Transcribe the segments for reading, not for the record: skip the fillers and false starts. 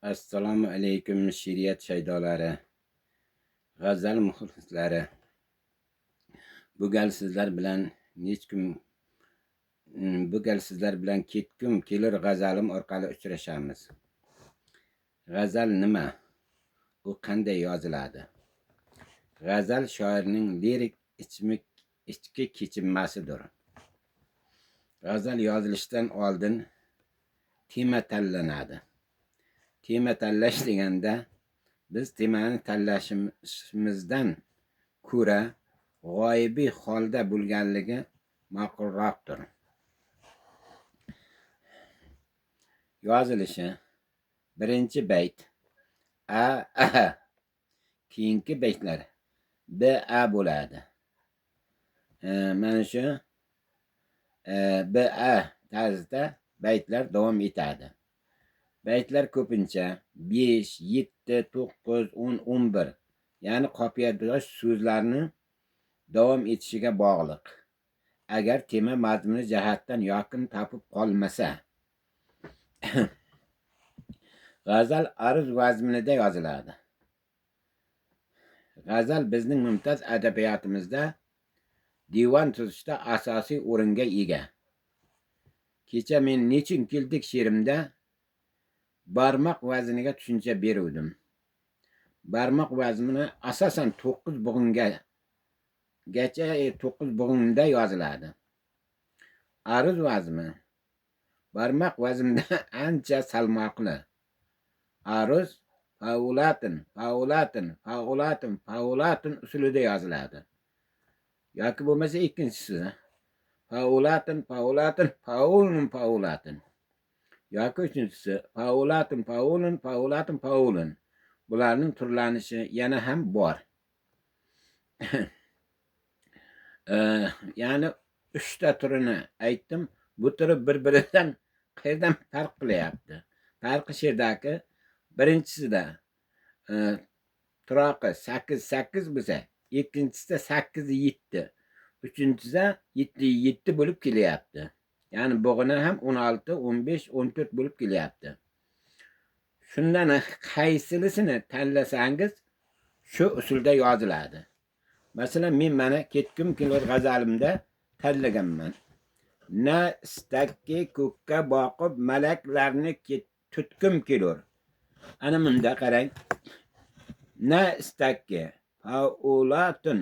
Assalomu alaykum she'riyat shaydolari, g'azal muxlislari. Bu gal sizlar bilan bu gal sizlar bilan ketgum kelur g'azalim orqali uchrashamiz. G'azal nima? U qanday yoziladi? G'azal shoirning lirik ichki kechinmasidir. G'azal yozilishidan oldin tema tanlanadi. Tema tanlash deganda biz temani tanlashimizdan ko'ra g'oyibiy holda bo'lganligi ma'qulroqdir. Yozilishi: birinchi bayt a a, keyingi baytlar b a bo'ladi. Mana shu b a tarzida baytlar davom etadi. Baytlar ko'pincha 5, 7, 9, 10, 11, ya'ni qofiyadosh so'zlarni davom etishiga bog'liq. Agar tema mazmuni jihatdan yorqin topib qolmasa. G'azal aruz vaznida yoziladi. G'azal bizning mumtoz adabiyotimizda divan tuzishda asosiy o'ringa ega. Kecha men nechun keldik she'rimda barmoq vazniga tushuncha beruvdim. Barmoq vaznini asosan 9 bo'g'ingacha 9 bo'g'inda yoziladi. Aruz vazni barmoq vaznida ancha salmoqli. Aruz faulatin, faulatin, faulatin, faulatin usulida yoziladi. Yoki bo'lmasa ikkinchisi faulatin, faulatin, faulun, faulatin. Yoki uchinchisi faulatin, faulun, faulatin, faulun. Bularning turlanishi yana ham bor. Ya'ni 3 ta turini aytdim. Bu turi bir-biridan qayerdan farq qilyapti? Farqi sherdaki birinchisida turoqi 8 8 bo'lsa, ikkinchisida 8 7, uchinchisida 7 7 bo'lib kelyapti. Ya'ni bo'g'ini ham 16, 15, 14 bo'lib kelyapti. Shundan qaysilisini tanlasangiz shu usulda yoziladi. Masalan, men mana ketgum kelur g'azalimda tanlaganman. Na istakki ko'kka boqib malaklarni tutgum kelur. Ana bunda qarang. Na istakki faulatun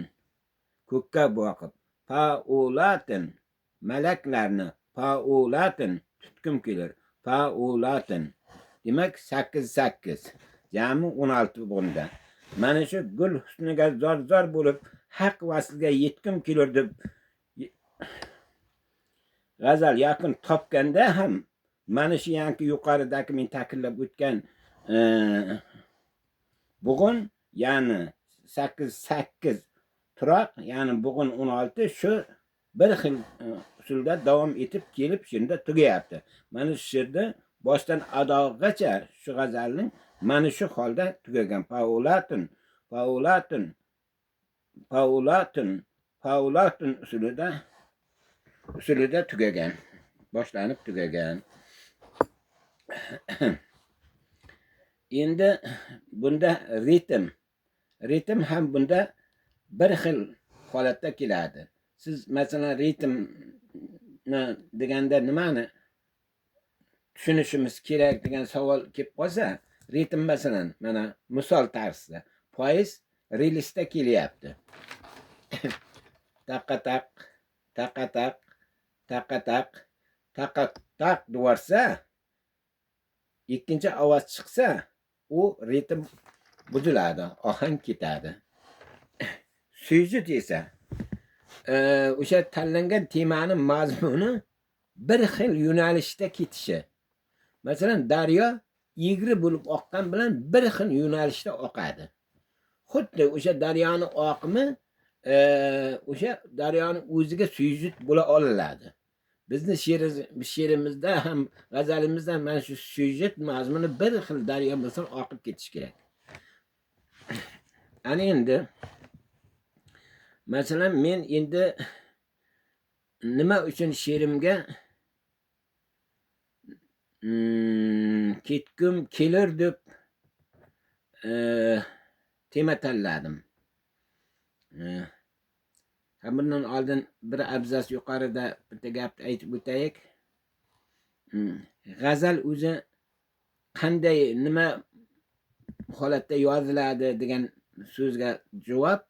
ko'kka boqib faulatin malaklarni faulatin tutgum kelur. Faulatin. Demak 8 8 jami 16 bunda. Mana shu gul husniga zor-zor bo'lib haq vasliga yetgum kelur deb g'azal yaqin topganda ham mana shu yangi yuqoridagi men ta'kidlab o'tgan bo'g'in, ya'ni 8 8 turoq, ya'ni bo'g'in 16 shu bir xil usulda davom etib kelib shunda tugayapti. Mana shu yerda boshdan adog'igacha shu g'azalning mana shu holda tugagan. Faulatin, faulatin, faulatin, faulatin usulida tugagan. Boshlanib tugagan. Endi bunda ritm ham bunda bir xil holatda keladi. Siz masalan ritmni deganda nimani tushunishimiz kerak degan savol kelib qolsa, ritm masalan mana misol tarzida poyezd relsda kelyapti. Taqa-taq, taqa-taq, taqa-taq, taqa-taq devorsa, ikkinchi ovoz chiqsa, u ritm buziladi, ohang ketadi. Syujet esa o'sha tanlangan temaning mazmuni bir xil yo'nalishda ketishi. Masalan, daryo egri bo'lib oqqan bilan bir xil yo'nalishda oqadi. Xuddi o'sha daryoning oqimi o'sha daryoning o'ziga syujet bo'la oladi. Bizni she'rimizda ham, g'azalimizda mana shu syujet mazmuni bir xil daryo bo'lsa oqib ketishi kerak. Ana endi Masalan, men endi nima uchun she'rimga ketgum kelir deb tema tanladim. Bundan oldin bir abzas yuqorida bitta gapni aytib o'taylik. G'azal o'zi qanday, nima holatda yoziladi degan so'zga javob: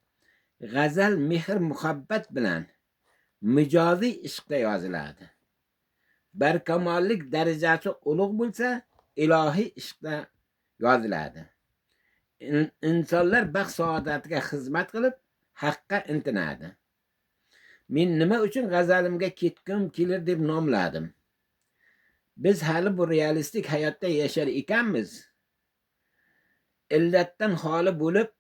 g'azal mehr muhabbat bilan mijoziy ishqda yoziladi. Barkamollik darajasi ulug' bo'lsa, ilohiy ishqda yoziladi. Insonlar baxt saodatiga xizmat qilib, haqqa intinadi. Men nima uchun g'azalimga ketgim kelir deb nomladim? Biz hali bu realistik hayotda yashar ekanmiz, illatdan xoli bo'lib,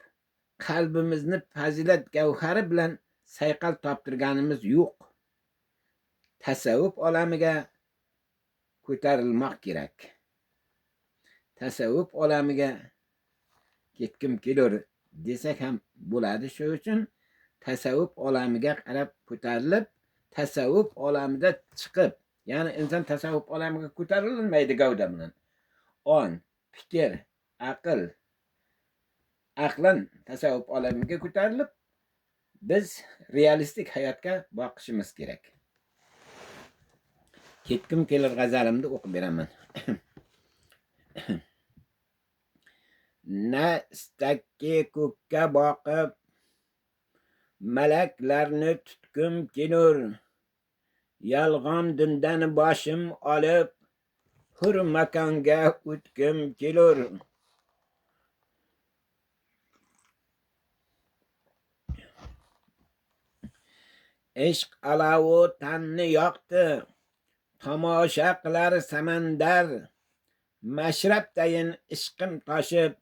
qalbimizni fazilat gavhari bilan sayqal toptirganimiz yo'q. Tasavvuf olamiga ko'tarilmoq kerak. Tasavvuf olamiga ketgim kelur desak ham bo'ladi. Shu uchun tasavvuf olamiga qarab ko'tarilib, tasavvuf olamida chiqib, ya'ni inson tasavvuf olamiga ko'tarilmaydi gavda bilan. On, fikr, aql, aqlan tasavvuf olamiga ko'tarilib, biz realistik hayotga boqishimiz kerak. Ketgim kelir g'azalimni o'qib beraman. Na istakki ko'kka boqib, malaklarni tutgum kelur. Yolg'on dindan boshim olib, hur makonga o'tgim kelur. Ishq alovi tanni yoqdi, tomosha qilar samandar. Mashrabdayin ishqim toshib,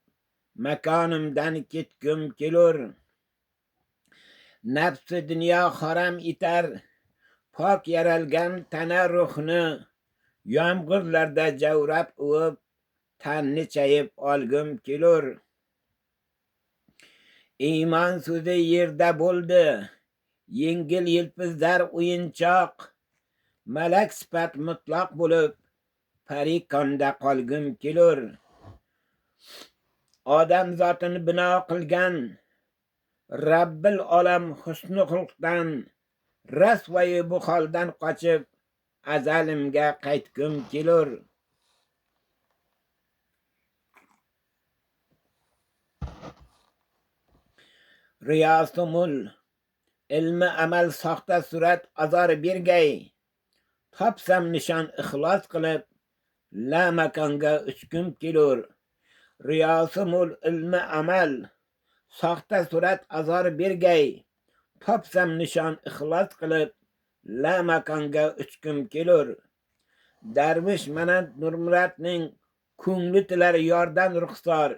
makonimdan ketgum kelur. Nafsi dunyo harom etar, pok yaralgan tana ruhni. Yomg'irlarda javrab uvib, tanni chayib olgum kelur. Iymon so'zi yerda bo'ldi, yengil yelpizlar o'yinchoq. Malak sifat mutlaq bo'lib, parikonda qolgum kelur. Odam zotini bino qilgan Rabbil olam husni xulqdan, rasvoyi bu holdan qochib, azalimga qaytgum kelur. Riyosumul ilmi amal soxta surat azor bergay. Topsam nishon ixlos qilib, la makonga uchgum kelur. Riyosumul ilmi amal soxta surat azor bergay. Topsam nishon ixlos qilib, la makonga uchgum kelur. Darvish mana Nurmuratning ko'ngli tilar yordan ruxsor,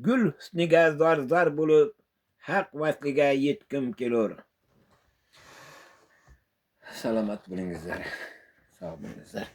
gul husniga zor-zor bo'lib, haq vasliga yetgim kelur. Salomat bo'lingizlar. Sog' bo'lingizlar.